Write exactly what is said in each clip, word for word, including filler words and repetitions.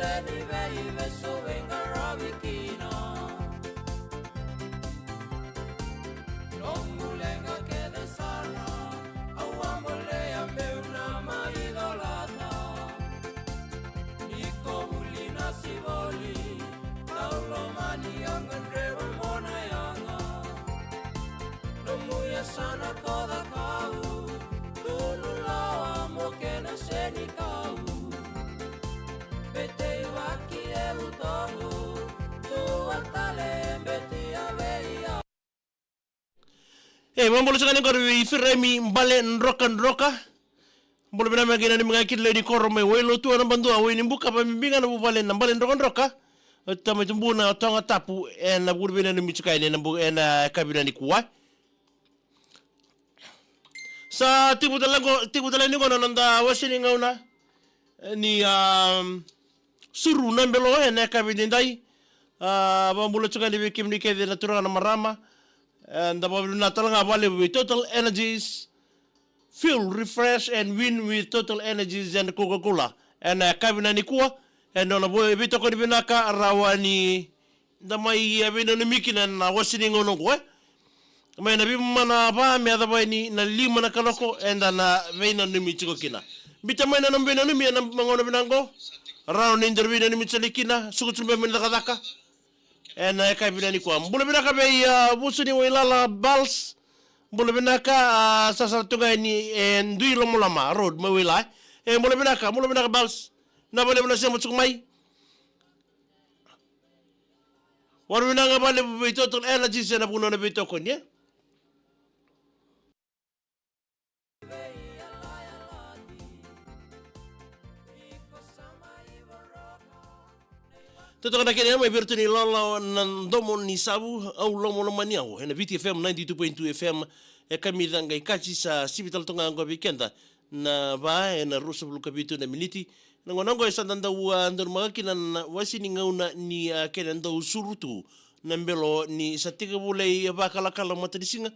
Seni vei vesu veiqaravi kina. Nomu leqa kece sara, au a bolea meu na mai colata. Ni ko vuli na sivoli, tau lomani au gadreva mo na yaga. Nomu yasana ko cakau, tunu lawa mo kena senikau. Bete i vaki e utogu, tua tale e beti a vei au. E, vakabula tiko yani qori vei Firemi Bale Drokadroka. Bula vinaka, me qai nanumi ga kina lewe ni koro mai Wailotu ena Badua, Wainibuka, vakabibi ga na vuvale na Bale Drokadroka. O tamai tubuna o Toga Tapu, ena vuku ni veinanumi tiko yani ena bu-, ena yakavi nikua. Sa tekivu tale qo, tekivu tale yani qo na noda wase ni gauna, e, ni, um, Suru na Belo ena yakavi nidai. A, vakabula tiko yani vei kemuni kece na turaga na marama. E, da vakavinavinaka tale ga vakalevu vei Total Energies Fuel, Refresh and Win with Total Energies and Coca-Cola. Ena yakavi nikua, e, nona vo-, veitokoni vinaka rawa ni da mai, e, veinanumi kina ena wase ni gauna oqo, e. Mai na veimama na va me yacova yani na lima na kaloko, eda na veinanumi tiko kina. Biuta mai na nomu veinanumi ena gauna vinaka oqo. Rawa ni da veinanumi tale kina, suka tu beka mai na cakacaka. Ena yakavi nikua. Bula vinaka vei, a, Vuso ni Wailala Bals. Bula vinaka, a, sasala tu ga yani e Dui Lomaloma Road mai Waila. E, bula vinaka, bula vinaka Bals. Vinaka vakalevu na sema tiko mai. Vakavinavinaka vakalevu vei Total Energies ena vuku ni nona veitokoni, e. Totoka na kena mai vei iratou na ilawalawa na Domo ni Savu, Au Lomalomani Au, ena Viti F M ninety-two point two F M, e kamica qai kaci sa sivi tale toka ga oqo vei keda na va ena ruasagavulu ka vitu na miniti. Na gauna oqo e sa da dau, a, donumaka kina na wase ni gauna ni, a, kena dau suru tu na belo ni sa tekivu lai vakalakala matanisiga,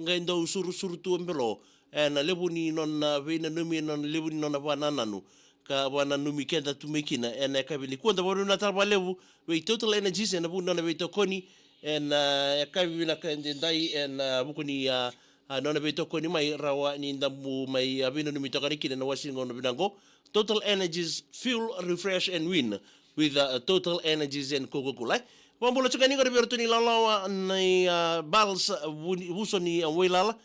qai dau surusuru tu o Belo ena levu ni nona veinanumi, ena levu ni nona vakanananu ka vakananumi keda tu mai kina ena yakavi nikua. Da vakavinavinaka tale vakalevu vei Total Energies ena vuku ni nona veitokoni ena, a, yakavi vinaka edaidai ena, a, vuku ni, a, a, nona veitokoni mai rawa ni da bau mai, a, veinanumi toka yani kina ena wase ni gauna vinaka oqo. Total Energies Fuel, Refresh and Win with, uh, Total Energies and Coca-Cola. Vakabula tiko yani qori vei iratou na ilawalawa na, uh, Bals, uh, Vu-, Vuso ni, uh, Wailala.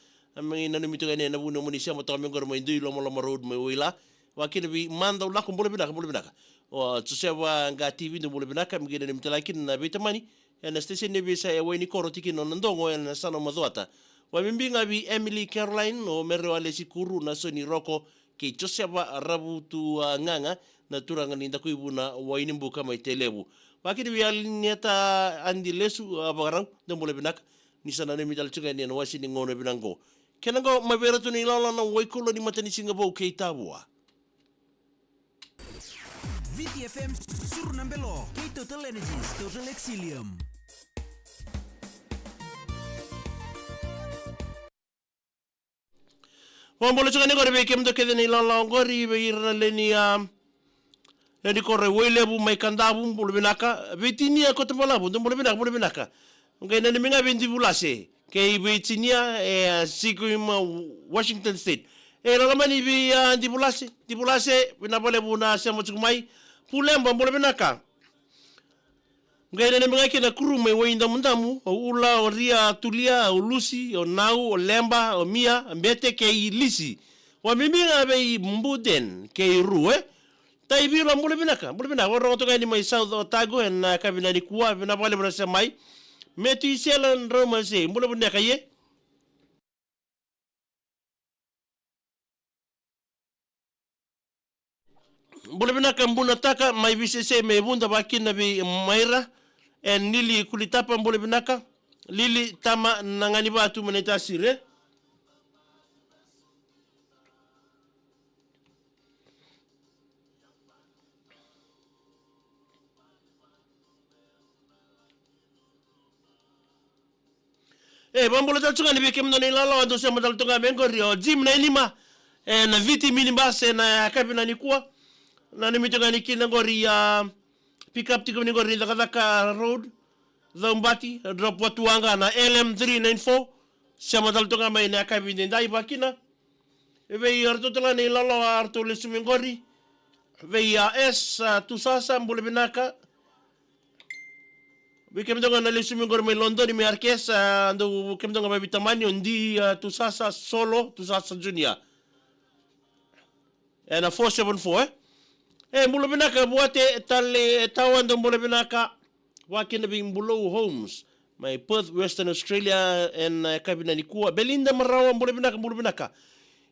Me nanumi tiko yani ena vuku ni nomuni sema toka mai qori mai Dui Lomaloma Road mai Waila. Vakakina vei Madaulako, bula vinaka, bula vinaka. O Josefa Qa T V, dou bula vinaka, me qai nanumi tale kina na veitamani ena siteseni ni veiyasai e Wainikoro, tikina o Nadogo ena yasana o Macuata. Vakabibi ga vei Emily Caroline, o Mere Walesi Kuru, Nasoni Roko, kei Josefa Ravutuagaga, na turaga ni Dakuivuna, Wainibuka mai Tailevu. Vakakina vei Alineta Adi Lesu, a, Vakarau, dou bula vinaka, ni sa nanumi tale tiko yani ena wase ni gauna vinaka oqo. Kena oqo mai vei iratou na ilawalawa na Waikuloni, Matanisiga Vou kei Tavua. Viti F M, Suru na Belo, kei Total Energies, Total Exilium. Vakabula tiko yani qori vei kemudou kece na ilawalawa qori, vei ira na lewe ni, a, lewe ni koro e Wailevu mai Kadavu, bula vinaka. Vei Tinia Kotobalavu, dou bula vinaka, bula vinaka. Qai nanumi ga vei Divulase kei vei Tinia e, a, Sequim, Washington State. E, lala mai vei, a, Divulase, Divulase, vinaka vakalevu na sema tiko mai. Puleba, bula vinaka. Qai nanumi ga kina na kuru mai Waidamudamu, o Ula, o Ria, Tulia, o Lusi, o Nau, o Leba, o Mia, o Bete kei Lisi. Vakabibi ga vei Buden kei Ru, e. Taivila, bula vinaka, bula vinaka. Vakarorogo toka yani mai South Otago ena yakavi nikua, vinaka vakalevu na sema mai. Metu Isela Draumasei, bula vinaka, e. Bula vinaka Bunataka mai Visese mai Vuda, vakakina vei Maira. E Nili Kulitapa, bula vinaka. Lili Tama Naganivatu mai Naitasiri. E, vakabula tale tu ga yani vei kemudou na ilawalawa dou sema tale tu ga mai qori, o Jim Nailima, e, na Viti Minibus, e, na yakavi nikua. Nanumi tu ga yani kina qori, a, Pick up tiko ni qori Cakacaka Road, Caubati, drop Vatuwaqa na L M three nine four. Sema tale toka mai na yakavi ni dai vakina. Vei iratou tale ga na ilawalawa eratou lesu mai qori. Vei a S, a, Tusasa, bula vinaka. Vei kemudou ga na lesu mai qori mai London, mai Arkes, a, dou kemudou ga mai veitamani, o D, a, Tusasa, Solo, Tusasa Junior. E na four seven four, e? E, bula vinaka, Vuate, tale, e, tawa, dou bula vinaka. Vakina vei Bulou Homes, mai Perth, Western Australia, e na, e, yakavi nikua. Belinda Marawa, bula vinaka, bula vinaka.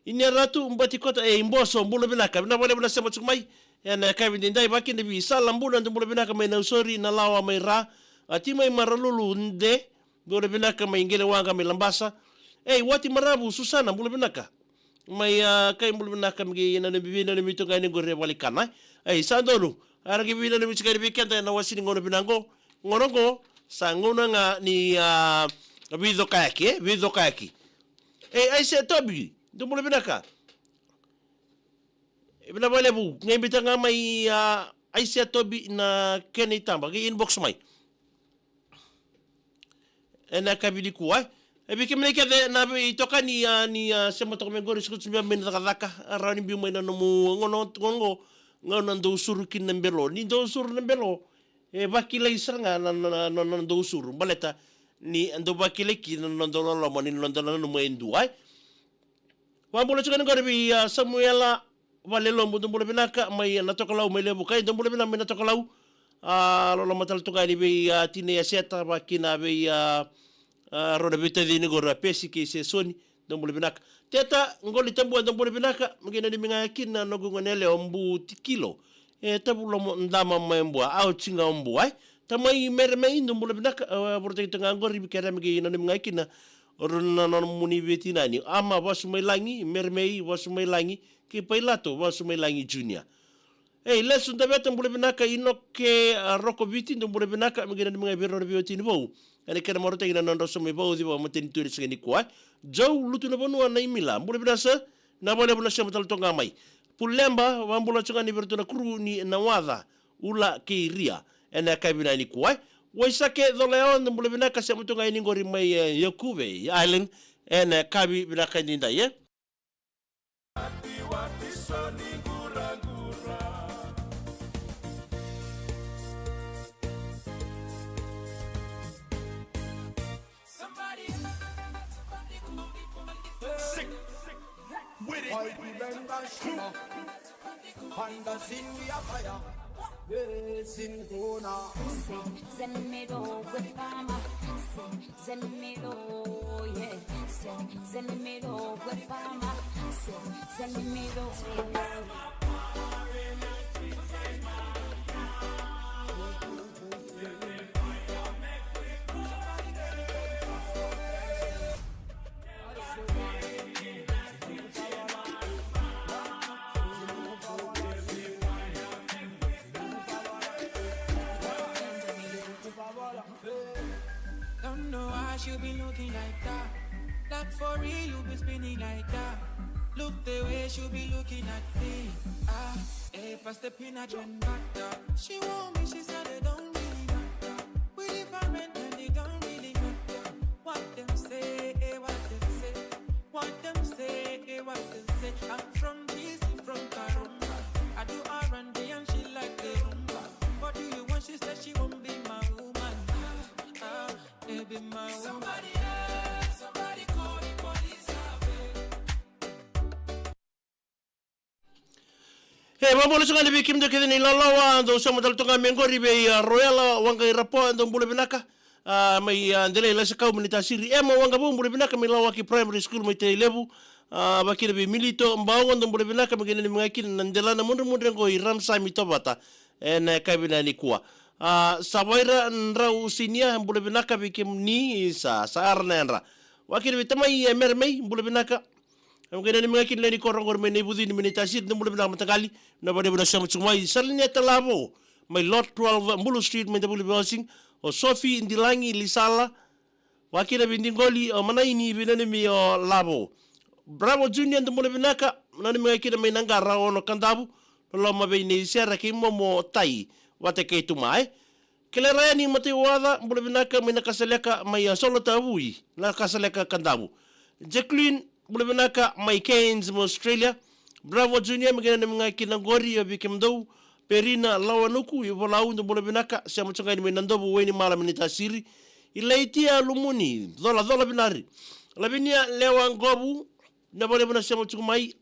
Inia Ratu, Batikota, e, Iboso, bula vinaka. Vinaka vakalevu na sema tiko mai. E na, e, yakavi ni dai, vakina vei Sala Buna, dou bula vinaka mai Nausori, Nalawa mai Ra. A Timai Maralulu, de, bula vinaka mai Qelewaqa mai Labasa. E, Wati Maravu, Susana, bula vinaka. Mai, a, kai bula vinaka, me qai nanumi, veinanumi toka yani qori e vale ni kana. Ai, sa donu. Era qai veinanumi tiko yani vei keda ena wasi ni gauna vinaka qo. Gauna qo, sa gauna ga ni, a, veicokayaki, e, veicokayaki. E, Aisea Tobi, dou bula vinaka. E, vinaka vakalevu, qai biuta ga mai, a, Aisea Tobi na kena itaba, qai inbox mai. E na yakavi nikua, e. E vei kemuni kece na veitokani, a, ni, a, sema toka mai qori, sa kutu beka mai na cakacaka, a, rawa ni biu mai na nomu gauna, gauna qo, gauna dou suru kina na belo. Ni dou suru na belo, e vakilai sara ga na, na, na, na, na dou suru. Baleta ni dou vakilai kina na noda loloma, ni noda nanuma e dua, e. Vakabula tiko yani qori vei, a, Samuela Valelobu, dou bula vinaka mai, a, Natokalau mai Levuka, e, dou bula vinaka mai Natokalau. A, loloma tale toka yani vei, a, Tina Yaseta, vakina vei, a, a, rau na veitacini qori, a, Pesi kei Sesoni, dou bula vinaka. Teta Qolitabua, dou bula vinaka, me qai nanumi ga kina na noqu goneyalewa Butikilo. E, Tavulomo Dama mai Bua, a, oti ga o Bua, e. Tamai Meremei, dou bula vinaka, a, vakarautaki toka ga qori, vei keda me qai nanumi ga kina o rau na nomuni veitinani. Ama Vasumailagi, Meremei Vasumailagi, kei Pailato Vasumailagi Junior. Ei, Lesu Daveta, bula vinaka, Inoke, a, Rokoviti, dou bula vinaka, me qai nanumi ga vei rau na veiwatini vou. E na kena marautaki na nodrau sa mai vauci vakamatanitu ena siga nikua. Joe Lutunavanua Naimila, bula vinaka sir, vinaka vakalevu na sema tale toka ga mai. Puleba, vakabula tiko ga yani vei iratou na kuru ni Nawaca, Ula kei Ria, e na yakavi nikua. Waisake Colayawa, dou bula vinaka, sema toka ga yani qori mai, e, Yakuve Island, e na yakavi vinaka edaidai, e. Sick. With it. Why we bend and shimmer? And the scene we a fire. Blazing corner. Zenimiro with farmer. Zenimiro, yeah. Zenimiro with farmer. Zenimiro. Don't know why she be looking like that. Like for real, you be spinning like that. Look the way she be looking at me. Ah, eh, pass the peanut and butter. She want me, she said it don't really matter. We different and it don't really matter. What them say, eh, what them say. What them say, eh, what them say. I'm from G C, from Karumba. I do R and B and she like the rumba. What do you want? She said she won't be my woman. Ah, ah, baby, my woman. Somebody, eh, somebody call the police, ah, babe. E, vakabula tiko ga yani vei kemudou kece na ilawalawa, dou sema tale toka ga mai qori vei, a, Royal, a, Waqairapo, dou bula vinaka. A, mai, a, Delai Lasekau, mai Naitasiri. Ema Waqavou, bula vinaka mai Lawaki Primary School mai Tailevu. A, vakina vei Milito Baogo, dou bula vinaka, me qai nanumi ga kina na delana mudremudre qo i Ramasami Tovata. E na yakavi nikua. A, Savaira Drau Sinia, bula vinaka vei kemuni, sa, sa ara na yadra. Vakina vei tamai, e, Meremei, bula vinaka. Au qai nanumi ga kina na lewe ni koro qori mai Naivucini mai Naitasiri, dou bula vinaka mataqali, vinaka vakalevu na sema tiko mai. Salineta Lavo, mai Lot twelve Bulu Street, mai Davuilevu Housing, o Sofi Dilagi Lisala, vakina vei Diqoli, o Manaini, veinanumi o Lavo. Bravo Junior, dou bula vinaka, nanumi ga kina mai Naqara, o Ono Kadavu, loloma vei Nei Sera kei Momo Tai, vata kei Tuma, e. Kelera yani Mataiwaca, bula vinaka mai Nakasaleka, mai a Solotavui, Nakasaleka Kadavu. Jacqueline, bula vinaka mai Cairns, mai Australia. Bravo Junior, me kena nemi ga kina qori, a vei kemudou. Perina Lawanuku, i Volau, dou bula vinaka, sema tu ga yani mai Nadovu, Wainimala, mai Naitasiri. Ilaitia Lumuni, cola, cola vinari. Lavinia Lewa Qovu, na valevu na sema tu mai.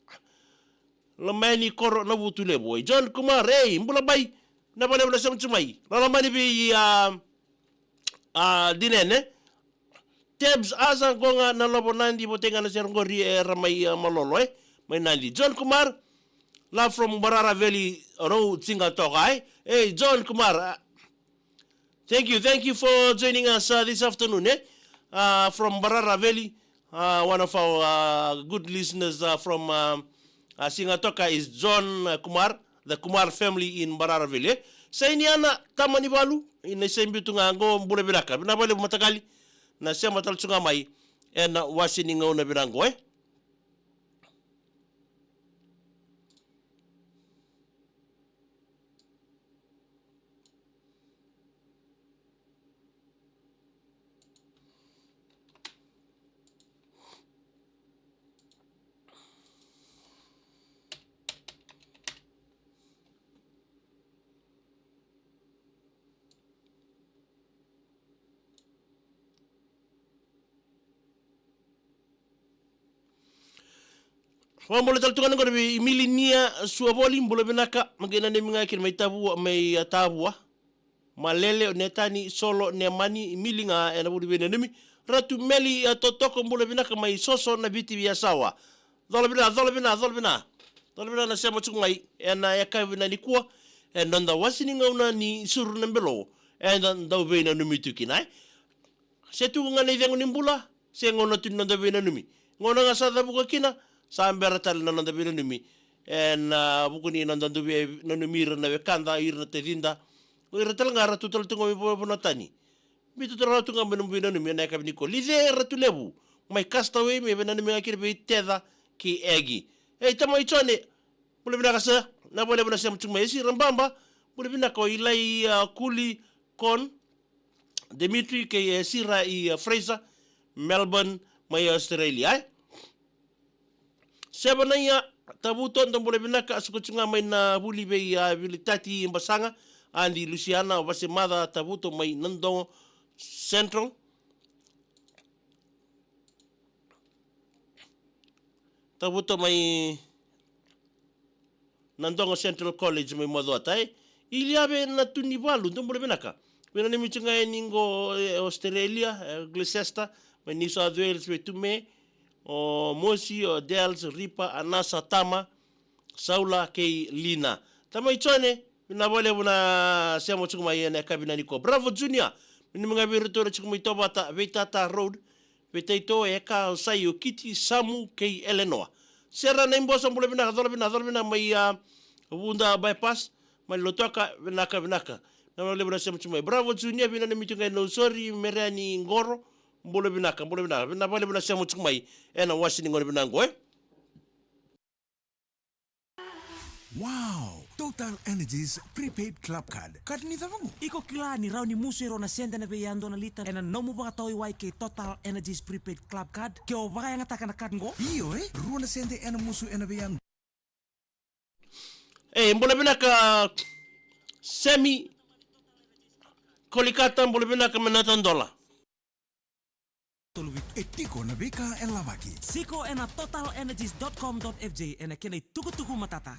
Lomani Koro na Vutu Levu. Ei, John Kumar, ei, bula bai. Na valevu na sema tu mai. Lomani vei, a, a, Dinene. Tebs Asa Goga na Lovo Nadi, votei ga na sera qori era mai, a, Malolo, e. Mai Nadi. John Kumar, love from Barara Valley, Rau Tsinga Toka, e. Ei, John Kumar, a, Thank you, thank you for joining us, uh, this afternoon, eh? Uh, from Barara Valley, uh, one of our, uh, good listeners, uh, from, um, uh, Sigatoka is John, uh, Kumar, the Kumar family in Barara Valley, eh? Sainiana Tamanivalu, ina Saibitu ga qo, bula vinaka. Vinaka vakalevu mataqali, na sema tale tu ga mai ena wase ni gauna vinaka qo, eh? Vakabula tale tu ga na qori vei Milinia Suavoli, bula vinaka, me qai nanumi ga kina mai Tavua, mai, a, Tavua. Malele, o Netani, Solo, Nemani, Mili ga ena vuli veinanumi. Ratu Meli, a, Totoko, bula vinaka mai Soso, Naviti, Viasawa. Cola vina, cola vina, cola vina. Cola vina na sema tiko mai ena yakavi nikua, ena noda wase ni gauna ni Suru na Belo, eda dau veinanumi tu kina, e. Se tu ga na icegu ni bula, se gauna tu ni noda veinanumi. Gauna ga sa cavuka kina, sa bera tale na noda veinanumi. Ena, a, vuku ni noda dau veinanumi ira na wekada, ira na tacida. O ira tale ga ra tu tale tu ga mai vanua tani. Biuta rawa tu ga mai nomu veinanumi ena yakavi nikua. Lice Ratulevu, mai Castaway, me veinanumi ga kina vei Teca kei Egi. Ei, Tamai Jone, bula vinaka sir, na vakalevu na sema tiko mai. Esi Rababa, bula vinaka. O Ilai, a, Kuli Kon, Dimitri kei, e, Sira i, e, Fraser, Melbourne, mai Australia, e. Sevanaia Tavuto, dou bula vinaka, suka tiko ga mai na vuli vei, a, Vilitati Basaga, Adi Lusiana, Vasemaca Tavuto mai Nadogo Central. Tavuto mai Nadogo Central College mai Macuata, e. Iliave Natunivalu, dou bula vinaka. Veinanumi tiko ga yani qo, e, Australia, e, Gloucester, mai New South Wales, vei Tume, o Mosi, o Dels, Ripa, Anasa, Tama, Saula kei Lina. Tamai Jone, vinaka vakalevu na sema tiko mai ena yakavi nikua. Bravo Junior, veinanumi ga vei iratou era tiko mai Tovata, Veitata Road, Veitaito, Eka, Sai, Okiti, Samu kei Elenoa. Sera Naibosa, bula vinaka, cola vina, cola vina mai, a, Vuda Bypass, mai Lautoka, vinaka, vinaka. Vinaka vakalevu na sema tiko mai. Bravo Junior, veinanumi tiko ga e Nausori, Mereani Qoro, bula vinaka, bula vinaka. Vinaka vakalevu na sema tiko mai ena wase ni gauna vinaka qo, e. Wow! Total Energies Prepaid Club Card. Card ni cava qo? Iko kila ni rawa ni musu e rua na sede na veiyadua na lita ena nomu vakatawaiwai kei Total Energies Prepaid Club Card ke o vakayagataka na card qo? Io, e, rua na sede ena musu ena veiyadua. E, bula vinaka Semi Kolikata, bula vinaka mai Natadola. Tolu vitu. E tiko na veika e lavaki. Tiko ena total energies dot com dot F J ena kena itukutuku matata.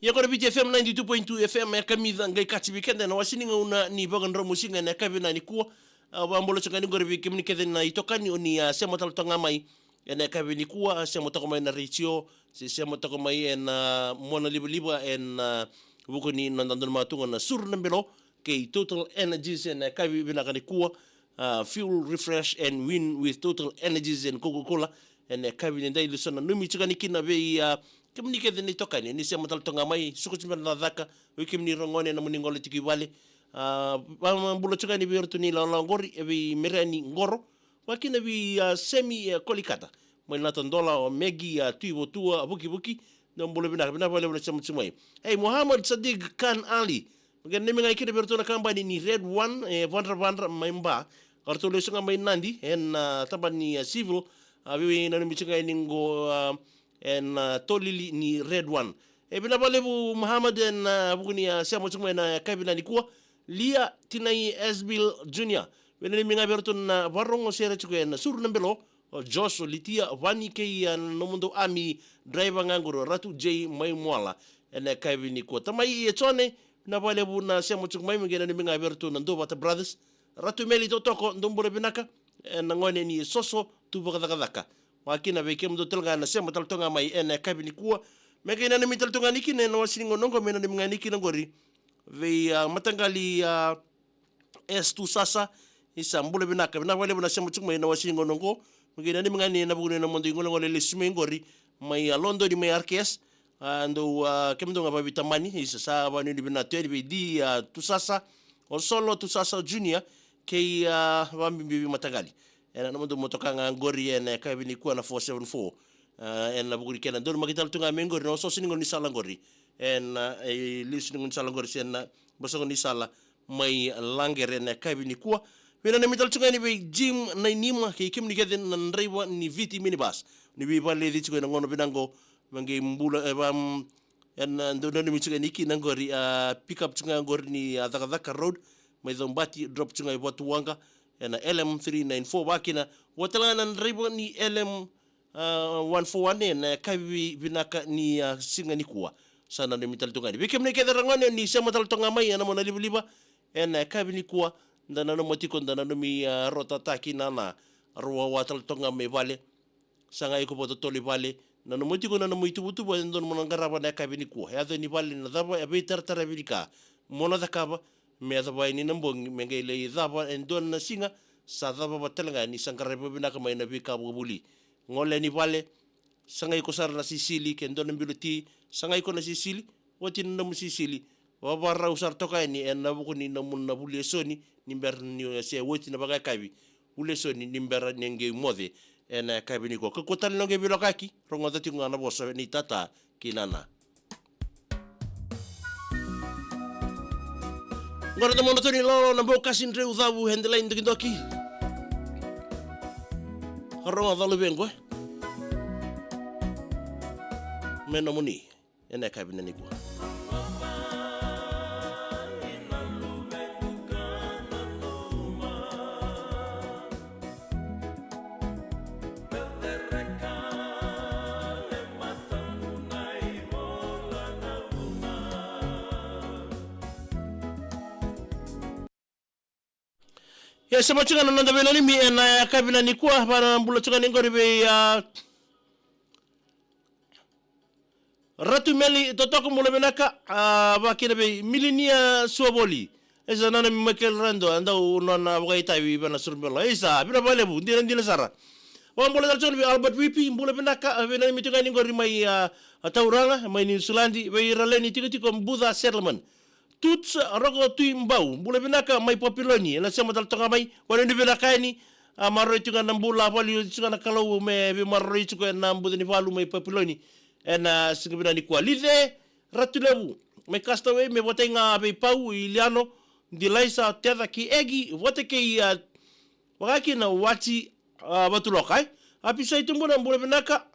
Ia qo na Viti F M ninety-two point two F M e kamica qai kaci vei keda ena wase ni gauna ni vakadromusiga ena yakavi nikua. A, vakabula tiko ga ni qori vei kemuni kece na itokani o ni a sema tale toka ga mai ena yakavi nikua, a sema toka mai na retio, se sema toka mai ena mona livaliva ena vuku ni noda donumatuga na Suru na Belo kei Total Energies ena yakavi vinaka nikua. A, fuel, refresh and win with Total Energies and Coca-Cola ena yakavi nidai. Lesu na nanumi tiko ga ni kina vei, a, kemuni kece na itokani ni sema tale toka ga mai, suka tiko beka na cakacaka, vei kemuni ragone na moni gole tiko i vale. A, vakabula tiko ga ni vei iratou ni lawalawa qori, e vei Mereani Qoro, vakakina vei, a, Semi, a, Kolikata mai Natadola, o Megi, a, Tui Votua, a, Vukivuki, Dou bula vinaka, vinaka vakalevu na sema tiko mai. Ei, Muhammad Sadiq Khan Ali. Qai nanumi ga kina vei iratou na kabani ni Red One, e, Vadravadra mai Ba. Ka ratou lesu ga mai Nadi, ena, a, tabana ni, a, civil, a, veinanumi tiko ga yani qo, a, ena, a, tolili ni Red One. E, vinaka vakalevu Muhammad ena, a, vuku ni, a, sema tiko mai ena yakavi nikua. Lia Tinai Esbil Junior. Veinanumi ga vei iratou na varogo sere tiko ena Suru na Belo, o Josh, o Litia, Vani kei, a, nomudou ami draiva ga qori, Ratu J mai Moala. Ena yakavi nikua. Tamai e Jone, vinaka vakalevu na sema tiko mai, me qai nanumi ga vei iratou na Dovata Brothers. Ratu Meli Totoko, dou bula vinaka. Ena gone ni Soso, tu vakacakacaka. Vakakina vei kemudou tale ga na sema tale toka ga mai ena yakavi nikua. Me qai nanumi tale toka ga yani kina ena wasini gauna qo, me nanumi ga yani kina qori. Vei, a, mataqali, a, S Tusasa, isa bula vinaka, vinaka vakalevu na sema tiko mai ena wasini gauna qo. Me qai nanumi ga yani ena vuku ni nomudou igolegole lesu mai qori, mai, a, Lodoni, mai R K S. A, dou, a, kemudou ga vakaveitamani, isa sa vakanuinui vinaka tu yani vei D, a, Tusasa, o Solo Tusasa Junior, kei, a, vakabibi vei mataqali. Ena nomudou motoka ga qori ena yakavi nikua na four seven four. A, ena vuku ni kena donumaki tale tu ga mai qori na osooso ni gaunisala qori. Ena, e, lesu ni gaunisala qori se na vosa gaunisala mai Laqere ena yakavi nikua. Veinanumi tale tu ga yani vei Jim Nainima kei kemuni kece na draiva ni Viti minibus. Ni veivakaleci tiko ena gauna vinaka qo, me qai bula, e, va, ena dau nanumi tiko yani kina qori, a, pick up tiko ga qori ni, a, Cakacaka Road, mai Cobati, drop tiko ga i Vatuwaqa, ena L M three nine four, vakakina vua tale ga na draiva ni L M, a, one four one, ena yakavi vinaka ni, a, siga nikua. Sa nanumi tale toka yani. Vei kemuni kece ragone ni sema tale toka ga mai ena mona livaliva, ena yakavi nikua, da nanuma tiko, da nanumi, a, rotataki na, na, rau wawa tale toka ga mai vale. Sa qai iko vakatotolo i vale, nanuma tiko na nomu ituvatuva e dodonu mo na qarava na yakavi nikua. E yaco yani i vale na cava e veitarataravi ni ka mo na cakava, me yacova yani na bogi, me qai lai cava e dua na siga, sa cava vata tale ga ni sa qaravi vinaka mai na veika vakavuli. Gole yani i vale, sa qai iko sara na sisili, ke dua na bilo ti, sa qai iko na sisili, oti na nomu sisili, vavarau sara toka yani ena vuku ni nomu na vuli e soni, ni bera ni se oti na vakayakavi. Vuli e soni ni bera ni qai moce ena yakavi nikua. Kakua tale ni qai veilokaki, rogoca tiko ga na vosa ni tata kei nana. Qo na domodomo ni lolo na bau kasi dreu cavu headline dokidoki. Rogoca luvequ e. Me nomuni. Ena yakavi nikua. Ia, sa vaka tiko ga na noda veinanumi ena yakavi nikua, vaka na bula tiko ga ni qori vei, a, Ratu Meli Totoko, bula vinaka, a, vakakina vei Milinia Suavoli. Isa nanumi Michael Rando, a dau nona vakaitavi vei na Surubelo. Isa, vinaka vakalevu, dina, dina sara. Vakabula tale tiko ga vei Albert Wipi, bula vinaka, a, veinanumi tiko ga ni qori mai, a, a Tauraga, mai Niusiladi, vei Raleni Tikotiko Buca Settlement. Tuts Roko Tui Bau, bula vinaka mai Papiloni, ena sema tale toka mai, vakanuinui vinaka yani, a, maroroi tiko ga na bula, vakanuinui tiko ga na Kalou me veimaroroi tiko ena buca ni valu mai Papiloni, ena siga vinaka nikua. Lice Ratulevu, mai Castaway, me vakatai ga vei Pau, Iliano, Dilaisa, Teca kei Egi, vata kei, a, vakakina Wati, a, Vatuloka, e. A Pisai Tubuna, bula vinaka,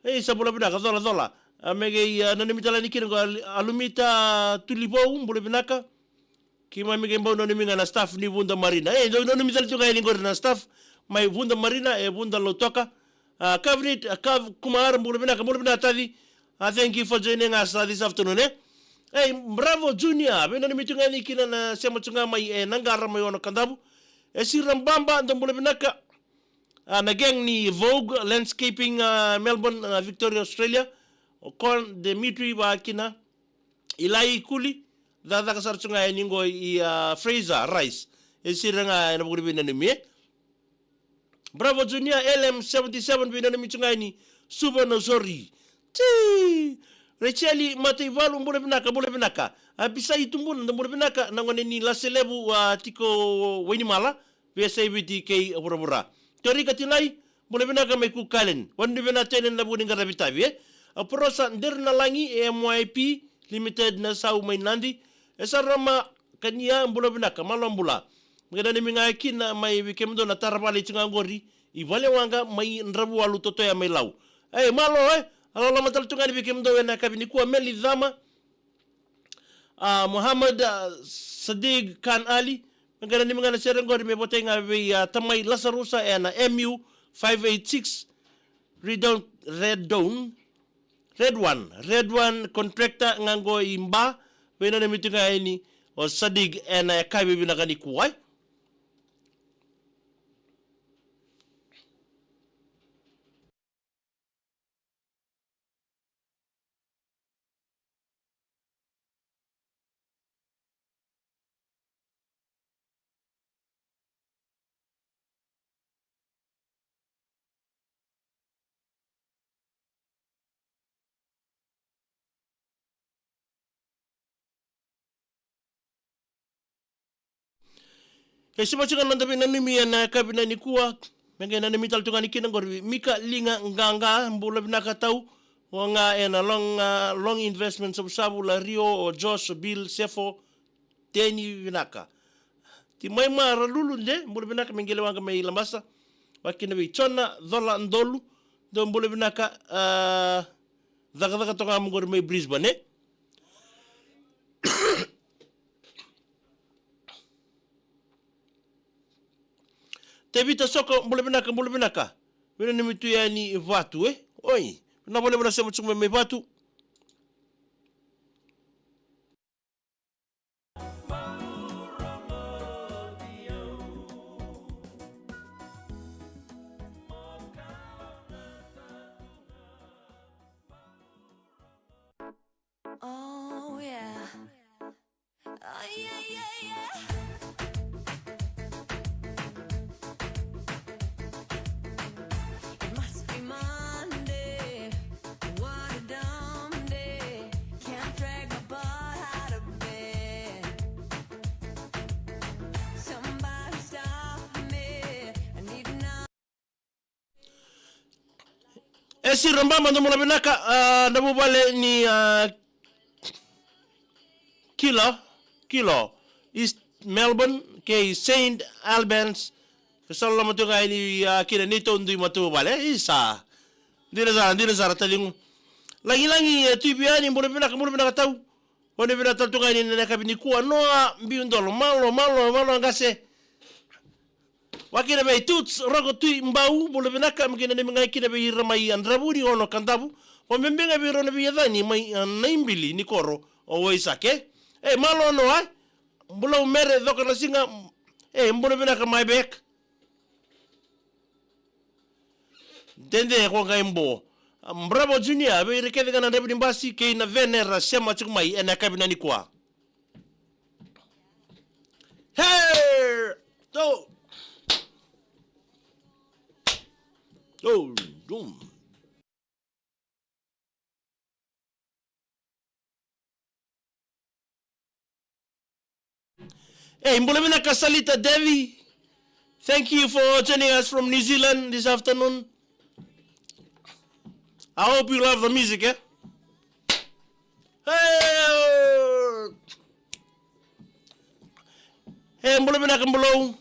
Ei, sa bula vinaka, colacola. A, me qai, a, nanumi tale yani kina qo, a, Alumita Tulivou, bula vinaka. Keimami qai bau nanumi ga na staff ni Vuda Marina. Ei, dou nanumi tale tu ga yani qori na staff mai Vuda Marina, e Vuda Lautoka. A, Kavnit, a, Kav Kumar, bula vinaka, bula vinaka taci. A, thank you for joining us, a, this afternoon, e. Ei, Bravo Junior, veinanumi tu ga yani kina na sema tu ga mai, e, Naqara mai Ono Kadavu. E Sira Baba, dou bula vinaka. A, na gang ni Vogue Landscaping, a, Melbourne, a, Victoria, Australia. O Con Dimitri, vakakina Ilai Kuli. Cakacaka sara tu ga yani qo i, a, Fraser Rice. E Sira ga ena vuku ni veinanumi, e. Bravo Junior, L M seventy seven, veinanumi tu ga yani Suva Nausori. Ti! Racheli Mataivalu, bula vinaka, bula vinaka. A Pisai Tubuna, dou bula vinaka, na gone ni Laselevu, a, tiko Wainimala. Via Saiviti kei Vuravura. Torika Tinai, bula vinaka mai Cook Island. Vakanuinui vinaka tu yani ena vuku ni qaravi tavi, e. A Porosa Derinalagi, M Y P Limited, na sau mai Nadi. E Sarama Kania, bula vinaka, malo bula. Me qai nanumi ga kina mai vei kemudou na tara vale tiko ga qori i Valewaqa mai Dravualu, Totoya mai Lau. E, malo, e. A loloma tale tu ga yani vei kemudou ena yakavi nikua, Meli Cama. A, Muhammad, a, Sadiq Khan Ali. Me qai nanumi ga na sere qori me votai ga vei, a, tamai Lasarusa ena M U five eight six. Redon, Redon. Red One, Red One contractor ga qo i Ba, veinanumi tu ga yani o Sadiq ena yakavi vinaka nikua. E sema tiko na noda veinanumi ena yakavi nikua. Me qai nanumi tale tu ga yani kina qori Mika Liga Qaqa, bula vinaka tau. O ga ena Long, a, Long Investment Savusavu, Lario, o Josh, o Bill, Sefo, Teni vinaka. Timaima Ralulu de, bula vinaka mai Qelewaqa mai Labasa. Vakakina vei Jona Cola Dolu, dou bula vinaka, a, cakacaka toka ga qori mai Brisbane, e? Tevita Soko, bula vinaka, bula vinaka. Veinanumi tu yani Vatu, e? Oi, vinaka vakalevu na sema tiko mai, mai Vatu. Oh, yeah. Oh, yeah, yeah, yeah. It must be Monday. What a dumb day. Can't drag my butt out of bed. Somebody stop me. I need an E siro baba, dou bula vinaka, a, na vuvale ni, a, Kilo, Kilo, East Melbourne, kei Saint Albans. Ke sa loloma tu ga yani, a, kina neitou dui matavuvale. Isa. Dina sara, dina sara, taciqu. Lagilagi, e, Tui Viani, bula vinaka, bula vinaka tau. Oni vinaka tale tu ga yani ena yakavi nikua, Noa Biudolo, malo, malo, malo qase. Vakakina vei Tuts Roko Tui Bau, bula vinaka, me qai nanumi ga kina vei ira mai Yadravuni, Ono Kadavu. Vakabibi ga vei ira na veiyacani mai, a, Naibili ni koro o Waisake. E, malo Noa, e. Bula Mere Cokanasiga, e, bula vinaka mai Bek. Dede ko qai bo. Bravo Junior, vei ira kece ga na draiva ni basi kei na venera sema tiko mai ena yakavi nikua. Hey! Go! Go! Go! Hey, bula vinaka Salita Devi. Thank you for joining us from New Zealand this afternoon. I hope you love the music, eh? Hey! Hey, bula vinaka, bula.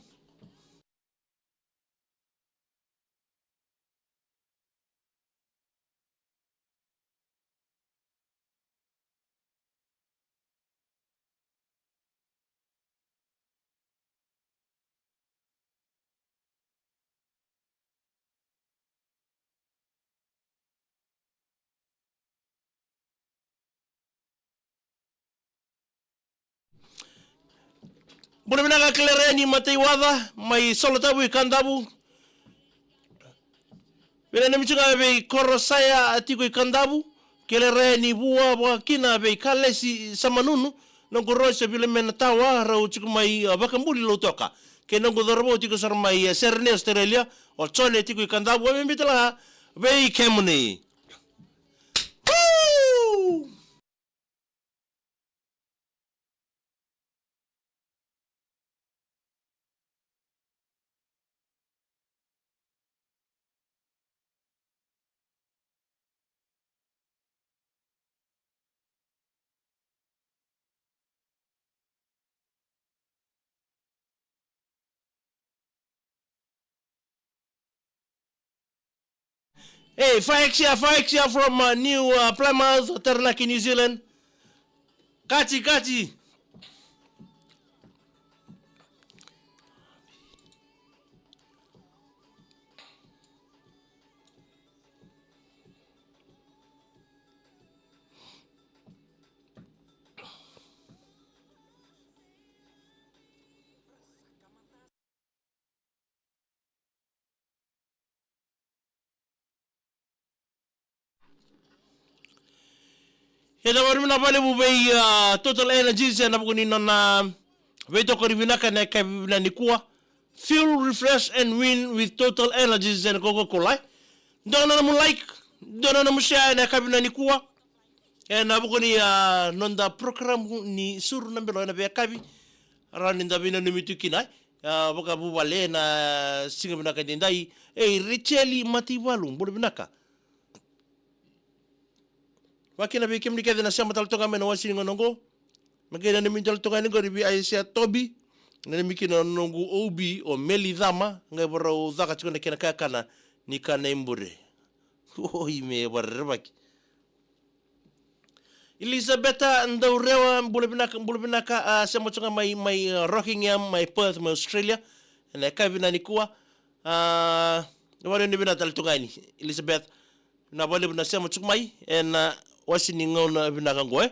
Bula vinaka Kelereni Mataiwaca mai Solitavu i Kadavu. Veinanumi tu ga vei Korosaya a tiko i Kadavu. Kelereni Vua, vua kina vei Kalesi Samanunu. Noqu Rose Vilemena Tawa, rau tiko mai, a, Vakabuli Lautoka. Kei noqu cauravou tiko sara mai, a, Serene, Australia. O Jone tiko i Kadavu, a me bitala vei kemuni. Woo! Hey, five X here, five X here from uh, New uh, Plymouth, Taranaki, New Zealand. Kati, kati. E da vavinavinaka vakalevu vei uh, Total Energies ena vuku ni nona veitokoni vinaka ena yakavi vinaka nikua. Fuel, refresh and win with Total Energies and Coca-Cola. Dua na nomu like, dua na nomu share ena yakavi vinaka nikua. Ena vuku ni uh, noda program ni suru na belo ena veiyakavi. Rawa ni da veinanumi tu kina. Uh, vakavuvale ena siga vinaka edaidai. Ei, Racheli Mataivalu, bula vinaka. Vakakina vei kemuni kece na sema tale toka mai na wasi ni gauna oqo. Me qai nanumi tale toka yani qori vei Aisea Tobi. Nanumi kina na noqu O B o Meli Cama, qai varau caka tiko na kena kakana ni kana i bure. Oi me varerevaki. Elisabeta Daurewa, bula vinaka, bula vinaka, a, sema tiko ga mai, mai uh, Rockingham, mai Perth, mai Australia. Ena yakavi vinaka nikua. A, vale ni vinaka tale toka yani, Elisabeta. Na vale na sema tiko mai ena wasi ni gauna vinaka qo, e.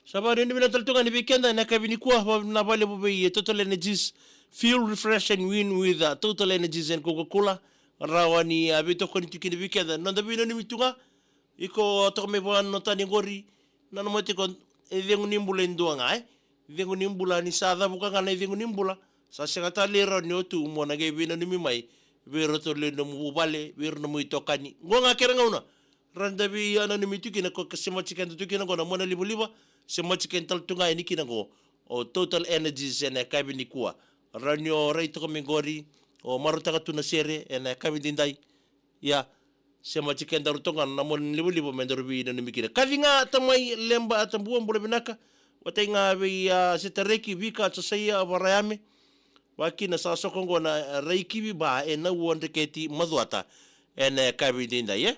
Sa vakanuinui vinaka tale tu ga ni vei keda ena yakavi nikua, vakanuinui vakalevu vei Total Energies. Fuel, refresh and win with uh, Total Energies and Coca-Cola. Rawa ni a veitokoni tu kina vei keda. Noda veinanumi tu ga, iko toka mai vakanuinui tani qori, nanuma tiko e cegu ni bula e dua ga, e. Cegu ni bula ni sa cavuka ga na icegu ni bula, sa sega tale ni rawa ni o tu mo na qai veinanumi mai vei iratou lewe ni nomu vuvale, vei ira nomu itokani. Qo ga kena gauna. Rawa ni da veinanumi tu kina ko ka semati keda tu kina qo na monalivaliva, semati keda tale tu ga yani kina qo. O Total Energies ena yakavi nikua. Rawa ni o rai toka mai qori, o marautaka tu na sere ena yakavi daidai. Ia, semati kedaru toka ga na monalivaliva me daru veinanumi kina. Kaci ga tamai Leba Tabua, bula vinaka. Vatai ga vei a Setareki Vika Josaia Varayame. Vakina sa soko qo na Raikivi Ba ena Ua Dreketi Macuata ena yakavi daidai, e.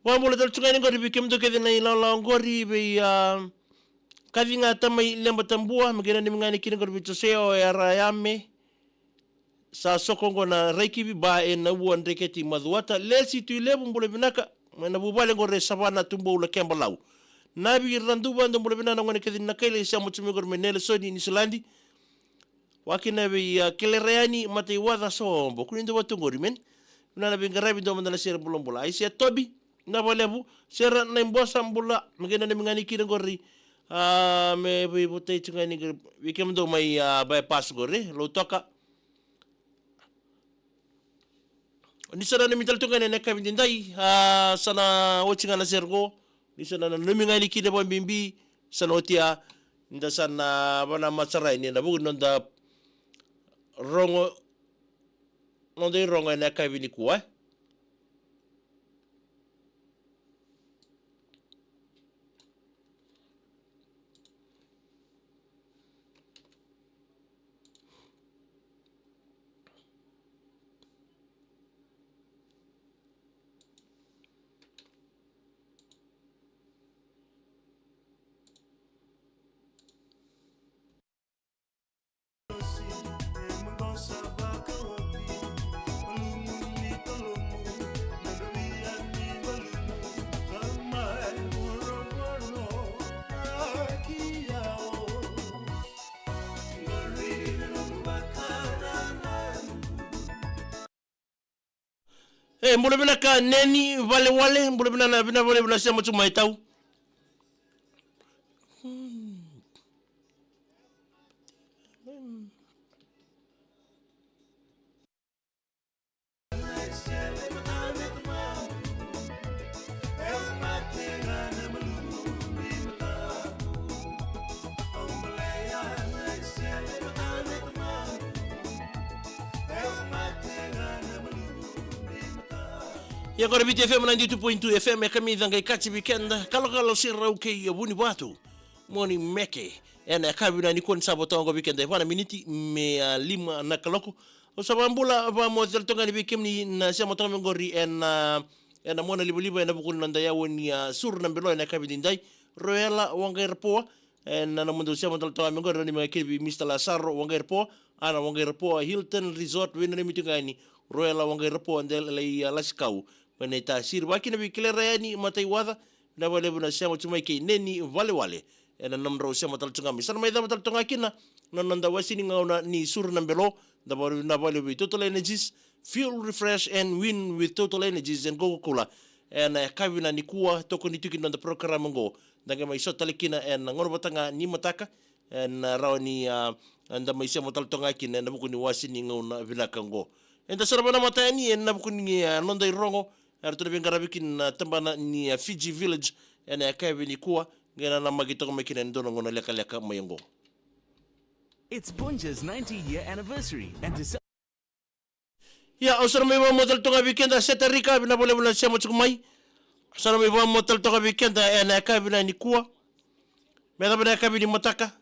Vakabula tale tu ga yani qori vei kemudou kece na ilawalawa qori vei a, kaci ga tamai Leba Tabua, me kena ni me ga ni kina qori vei Josea o Yarayame. Sa soko qo na Raikivi Ba ena Ua Dreketi Macuata. Lesi Tuilevu, bula vinaka. Mai na vuvale qori e Savana, Tubou, Lakebalau. Navi Raduva, dou bula vinaka na gone kece ni Nakaila, e sema tu mai qori mai Nelesoni, Niusiladi. Vakina vei a Kelerayani Mataiwaca Sobo. Kua ni dou vatu qori, men. Vinaka na veiqaravi, dou mada na sere bulabula. Aisea Tobi, na valevu. Sera na ibosa bula. Me kena na me ga ni kina qori. A, me veivotai tu ga ni qori. Vei kemudou mai a bypass qori. Lautoka. Ni sa nanumi tale tu ga ena yakavi daidai, a, sa na oti ga na sere qo. Ni sa na nanumi ga yani kina vakabibi, sa na oti a, da sa na vanamacarai ni na vuku ni noda rogo, noda irogo ena yakavi nikua, e. E bula vinaka Neni Valewale, bula vinaka, vinaka Valewale, vinaka sema tu mai tau. Ia qori Viti F M ninety-two point two F M e kamica qai kaci vei keda, kalokalo Serau kei Vunivatu. Moni Meke. Ena yakavi nikua ni Sava toka qo vei keda e va na miniti me a lima na kaloko. Au sa vakabula vakamoce tale toka yani vei kemuni na sema toka mai qori ena, ena mona livaliva ena vuku ni noda yawa ni a Suru na Belo ena yakavi nidai. Roela Waqairapoa, ena nomudou sema tale toka mai qori, nanumi ga kina vei Mister Lasaro Waqairapoa, Ana Waqairapoa, Hilton Resort, veinanumi tu ga yani Roela Waqairapoa, Delai a Lasikau, mai Naitasiri, vakakina vei Kilera yani Mataiwaca, vinaka vakalevu na sema tu mai kei Neni Valewale. Ena nomudrau sema tale tu ga mai. Sa na mai cava tale toka kina na noda wase ni gauna ni Suru na Belo, da vakalevu, vinaka vakalevu vei Total Energies, fuel, refresh and win with Total Energies and Coca-Cola. Ena yakavi nikua, tokoni tiko na noda program oqo. Da qai mai sota tale kina ena gauna vata ga ni mataka, ena rawa ni a, da mai sema tale toka kina ena vuku ni wase ni gauna vinaka oqo. Eda sa na vakanamata yani ena vuku ni a, noda irogo, eratou na veiqaravi kina na tabana ni a Fiji Village, ena yakavi nikua, qai nanamaki toka mai kina ena dua na gauna lekaleka mai oqo. It's Punja's ninety year anniversary and to Ia, au sa na mai vakamoce tale toka vei keda, Setarika, vinaka vakalevu na sema tiko mai. Au sa na mai vakamoce tale toka vei keda ena yakavi nikua. Me cava na yakavi ni mataka,